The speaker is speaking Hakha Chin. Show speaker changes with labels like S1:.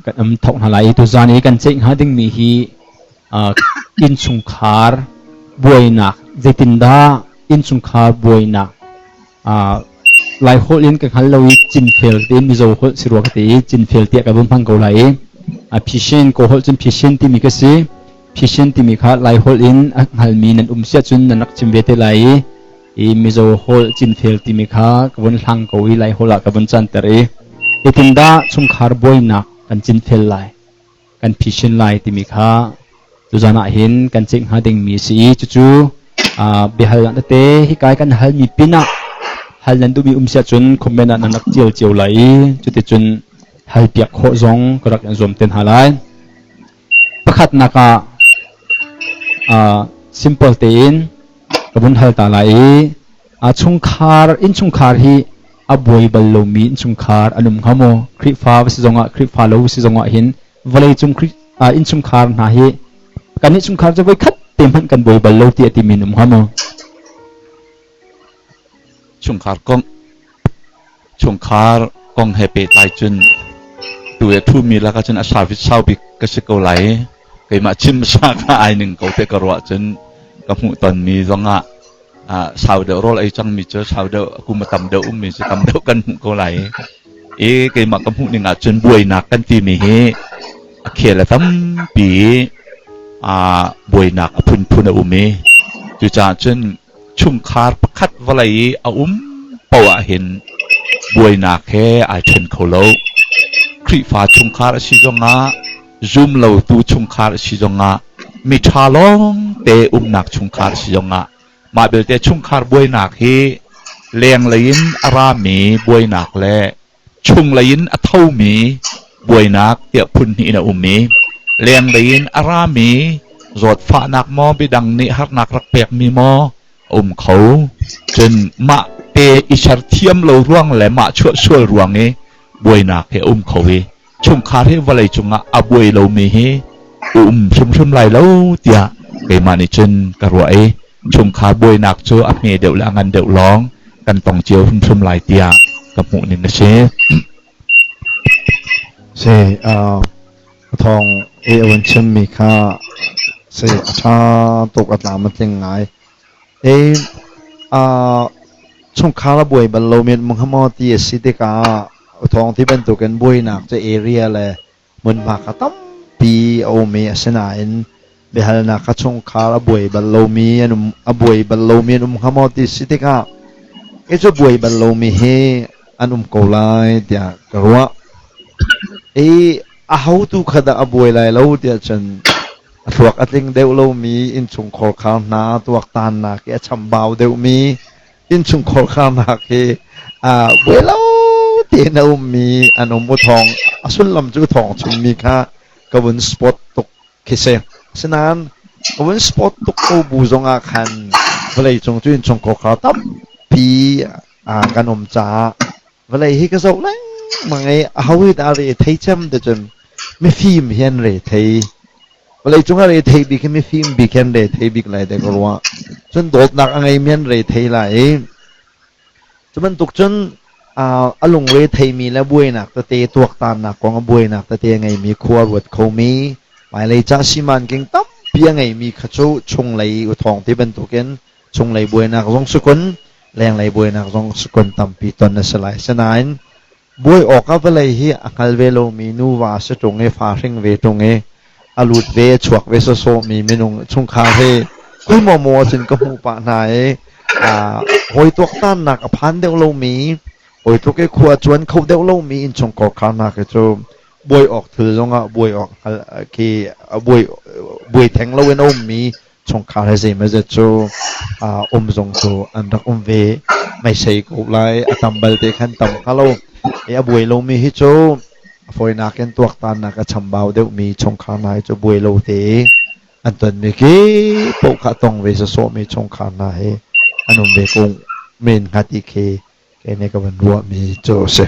S1: Kan um thok hna lai. Tuzan i kan ceih hnga dingmi hi innchungkhar buainak, zeitindah innchungkhar buainak Lai holh in ka hngal lo i cinfel tiin Mizo holh si rua ka ti i cinfel tiah ka vun hmang ko lai i phishin, Kawl holh cun phishin timi ka si. Phishin timi kha Lai holh in a hngalmi nan um siah cun nan rak chim ve te lai i Mizo holh cinfel timi kha ka vun hlang ko i Lai holh ah ka vun canter i zeitindah chungkhar buainak kan cinfel lai, kan phishin lai timi kha tuzan ah hin kan ceih hnga dingmi a si i cucu biahalnak tete hikai kan halmi pinah hal nan duhmi um siah cun comment ah nan rak tial cio lai i cuticun hal piak khawh zong ka rak in zuam te hna lai. Pakhatnak ah simple tein ka vun hal ta lai i chungkhar, innchungkhar hi a buai bal lomi innchungkhar an um hnga maw? Khrihfa va si zongah, Khrihfa lo si zongah hin vawleicung innchungkhar hna hi kan innchungkhar cu voikhat te hmanh kan buai bal lo ti a timi an um hnga maw?
S2: Chungkhar kong chungkhar kong he pehtlai cun tu he ṭhumi lakah cun a sau bik ka si ko lai. Keimah chim sa kha ai ning ko te ka ruah cun ka hmuh tonmi zongah sau deuh rawl ei cangmi cu sau deuh kum a tam deuh ummi cu tam deuh kan hmuh ko lai. I keimah ka hmuh ning ahcun buainak kan timi hi a khel a tampi i buainak a phunphun a um i cucaah cun chungkhar pakhat vawlei i a um paoh ahhin buainak he ai ṭhen kho lo. Khrihfa chungkhar a si zongah zum lotu chungkhar a si zongah miṭha lawngte umnak chungkhar a si zongah mah belte chungkhar buainak hi lenglei in a rami buainak le chunglei in a thomi buainak tiah phun hnih in a um i lenglei in a rami zawtfahnak maw, midang nih harnak rak pekmi maw a um kho. Cun mah te i serthiam lo ruang le mah chuahsual ruang i buainak hi a um kho i chungkhar hi vawlei cungah a buai lomi hi um hrimhrim lai lo tiah keimah nih cun ka ruah i chungkhar buainak cu a hme deuh le a ngan deuh lawng kan tong cio hrimhrim lai tiah ka hmuh ning a si.
S3: Si, thawng i a vun chimmi kha si a ṭha tuk, a tlam a tling ngai. E, chungkhar a buai bal lomi an um hnga maw ti a si tikah thawng ti bantukin buainak cu area le hmunhma kha tampi a um i asinain biahalnak kha chungkhar a buai bal lomi an um a buai bal lomi an um hnga maw ti si tikah kei cu buai bal lomi hi an um ko lai tiah ka ruah. I ahotu kha dah a buai lai lo tiah cun a thluak a tling deuh lomi innchungkhar khar hna tuaktannak i a chambau deuhmi innchungkhar kharnak hi buai lo tein a ummi an um u. Thawng a sullam cu thawng chimmi kha ka vun spot tuk khi si. Asinain ka vun spot tuk ko bu zongah khan vawlei cung cu innchungkhar khar tampi kan um caah vawlei hi ka zoh lengmang i aho hi dah re thei cem ti cun mifim hi an re thei. Vawleicung ah rethei bik hi mifim bik hi an rethei bik lai te ka ruah. Cun dawtnak a ngeimi an rethei lai i cu bantuk cun a lungre theimi le buainak tete, tuaktannak kong a buainak tete a ngeimi, khua ruat khomi, hmailei ca simanking tampi a ngeimi kha cu chunglei uthawng ti bantukin chunglei buainak zong sukun, lenglei buainak zong sukun tampi ton a si lai. Sinain Buai awkah vawlei hi a hngal ve lomi nuva si ṭung i fa hring ve ṭung i a lut ve a chuak ve sawsawhmi minung chungkhar hi kui maw maw ahcun ka hmuh pah hna i hawi tuaktannak a phan deuh lomi, hawi tluk i khua cuan kho deuh lomi innchungkhar kharnak hi cu buai awk thil zongah buai awk hngal khi buai buai theng loin a ummi chungkhar he zeimawzat cu um zong cu an rak um ve meisei ko lai. A tam balte khan tam hnga lo i a buai lomi hi cu a fawinak in tuaktannak a chambau deuhmi chungkhar hna hi cu buai lo te an tonmi ki paoh kha tong ve sawsawhmi chungkhar hna hi an um ve ko men hnga ti khi kei nih ka van ruahmi cu a si.